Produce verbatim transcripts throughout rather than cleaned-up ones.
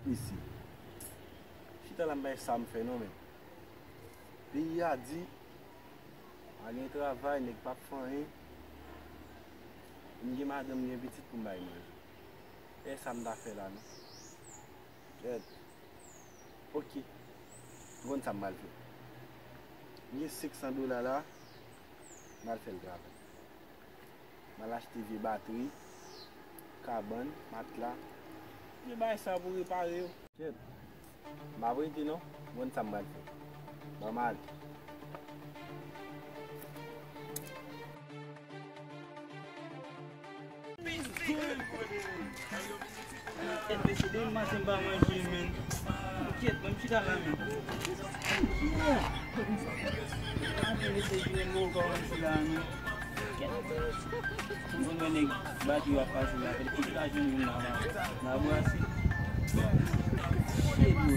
Mesye, chita la m pa wè sa m fè non, men peyi a di, pa gen travay, nèg p ap fè anyen. M gen madanm, m gen pitit pou m bay manje. E sa m ta fè la non. Kèt. Ok. M konn sa m pral fè. M gen senk san dola la, m al fè l travay. M al achte vye batri, kabann, matla, vye bagay sa pou repare yo. Kèt. M ap rete non, m konn sa m pral fè. Ban m ale. Kèt, mesye, depi maten m pa manje, men. Kèt, ban m chita la, men. Maten, mesye, jounen mwen kòmanse la, men. Kèt. M konn wè nèg batri yo ap pase la, fè tout lajan youn la, la, la brase. Shit, bro.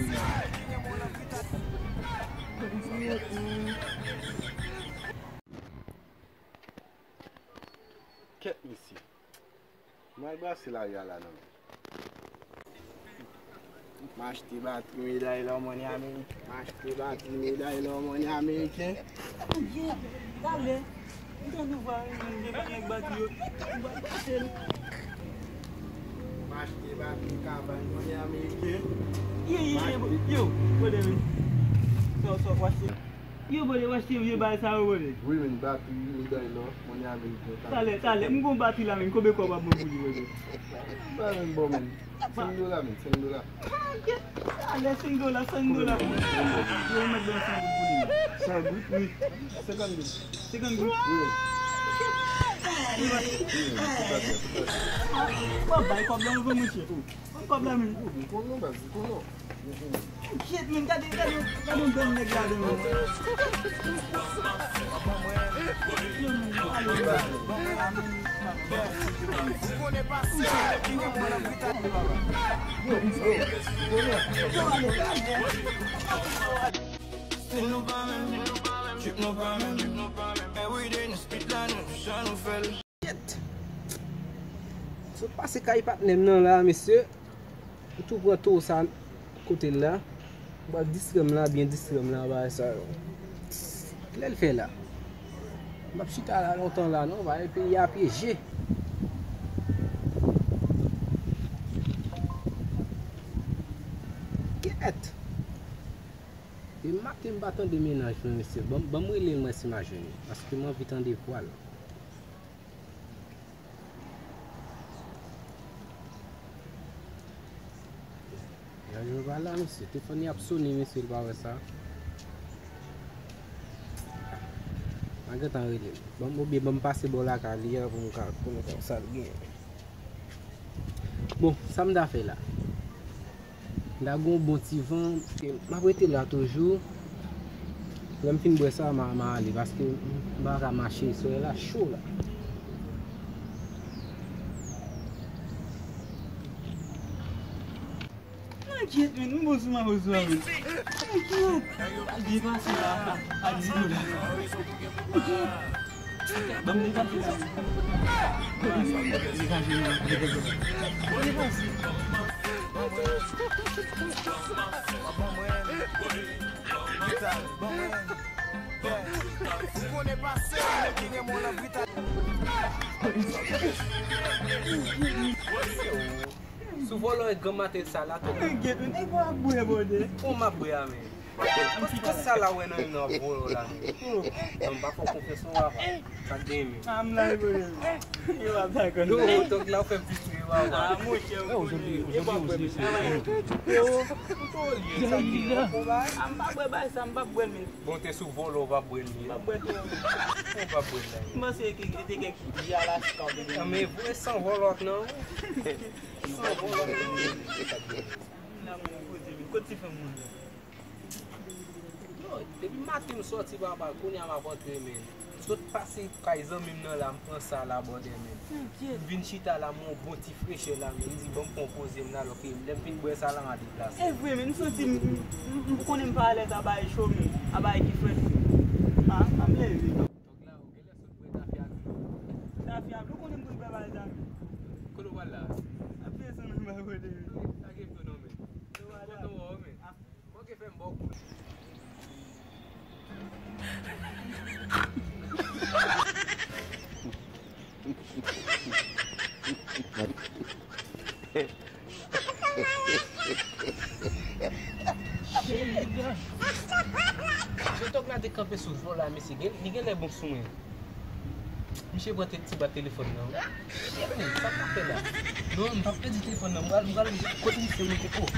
Kèt, mesye. M al brase lari a la non. M achte batri meday lò money ameriken. M achte batri meday lò money ameriken. Talè, m tande w va renmen gen nèg batri yo. M va achte l. M achte batri kabann money ameriken. Ye, ye, ye, yo, brother, men. Sa, sa, w achte. Yo, bòde, w achte vye bagay sa yo, bòde. Wi, men batri meday lò, money ameriken. Talè, talè, m gon batri la, men konbyen kòb w ap ban m pou li, bòde? Ba, men bon, men. Senk dola, men, senk dola. Talè, senk dola, senk dola. Yo, m mèt ban san goud pou li. San goud? Wi. Senkant goud. Senkant goud? Wi. Wi, men, tout bagay, tout bagay. W ap bay kòb la, mwen, mwen, chè. Ban m kòb la, men. Yo, m konn non, baz, m konn non. Shit, men, gade, gade, gade yon grann nèg ladan, men. Yo, men, ale, men. Yo, yo, yo, yo, yo. Stil nou pa menm, trip nou pa menm. Everyday nou spit la, nou jan nou fè l. Kèt. Sot pase kay patnè m nan la, mesye. M tou pran towo sa kote l la. M pral distrè m la, byen distrè m la, bagay sa yo. Kilè l fè la? M p ap chita la lontan la non, bagay peyi a pyeje. Kèt. Depi maten m pa tande mennaj mwen, mesye. Ban, ban m rele l, mwen si m a jwenn li. Paske m anvi tande vwa l. Mennaj mwen pa la, mesye. Telefòn li ap sone, mesye, l pa wè sa. M a gentan rele l. Ban m, oubyen ban m pase bò lakay li a pou m ka konnen sa l genyen. Bon, sa m ta fè la? M ta gon bon ti van, m ap rete la toujou. Lè m fin bwè sa, m a, m a ale, paske m pa ka mache, solèy la cho la. Nan kyèt, men, nou bon sou ma bon sou a, men. Nan kyèt. Al depase la, a, a di dola. Nan kyèt. Ban m depase la. Depase la, depase la. Depase. Ou konnen pa se ou menm ki gen mwen nan Britani. Sou vòlò e gran maten sa la tou. Gen tou nèg yo ap bwè bòdè. Pou m ap bwè a men. Kot sa la wè nan yon nan vòlò la men. Non, m pa fè w konfyans non papa. Sa k gen men. A m la e bòdè. Yo ap dakò. Yo, donk la w fè m fristre papa. A monchè, ou konnen. E pa bwè men. Yo, ou to lye sa ki yo konba. A m pa bwè bay sa, m pa bwè men. Bon, te sou vòlò w pa bwè l men. M pa bwè tou. Ou pa bwè l la. M panse ke te gen ki di Alaska ou te gen. Nan men vre san vòlò nan. San vòlò nan. La mwen kote men. Kot ti fanm mwen la? Yo, depi maten m sòti papa, kounye a m ap antre men. M sot pase kay zanmi m nan la, m pran sa la bòdè men. M vin chita la, m wè yon bon ti frechè la men. M di, ban m pran poze m la, alò ke lè m fin bwè sa la, m a deplase. E vre men, m santi m, m, m konnen m pa alèz a bay cho men, a bay ki frèt men. A, pa m leve. Donk la, ou genlè sot bwè tafya dlo. Tafya dlo, ou konnen m konn bwè bagay sa men. Kote w pral la? Ap desann anba kote men. Lage m tou non men. Cheri, se tòg la te kanpe sou vòlò a, mesye. Gen- Li genlè bon sou mwen. Misye pran te- ti bat telefòn nan. Cheri, sa k ap fè la? Non, m p ap pèdi telefòn nan. M pral, m pral kote misye mete. Oh.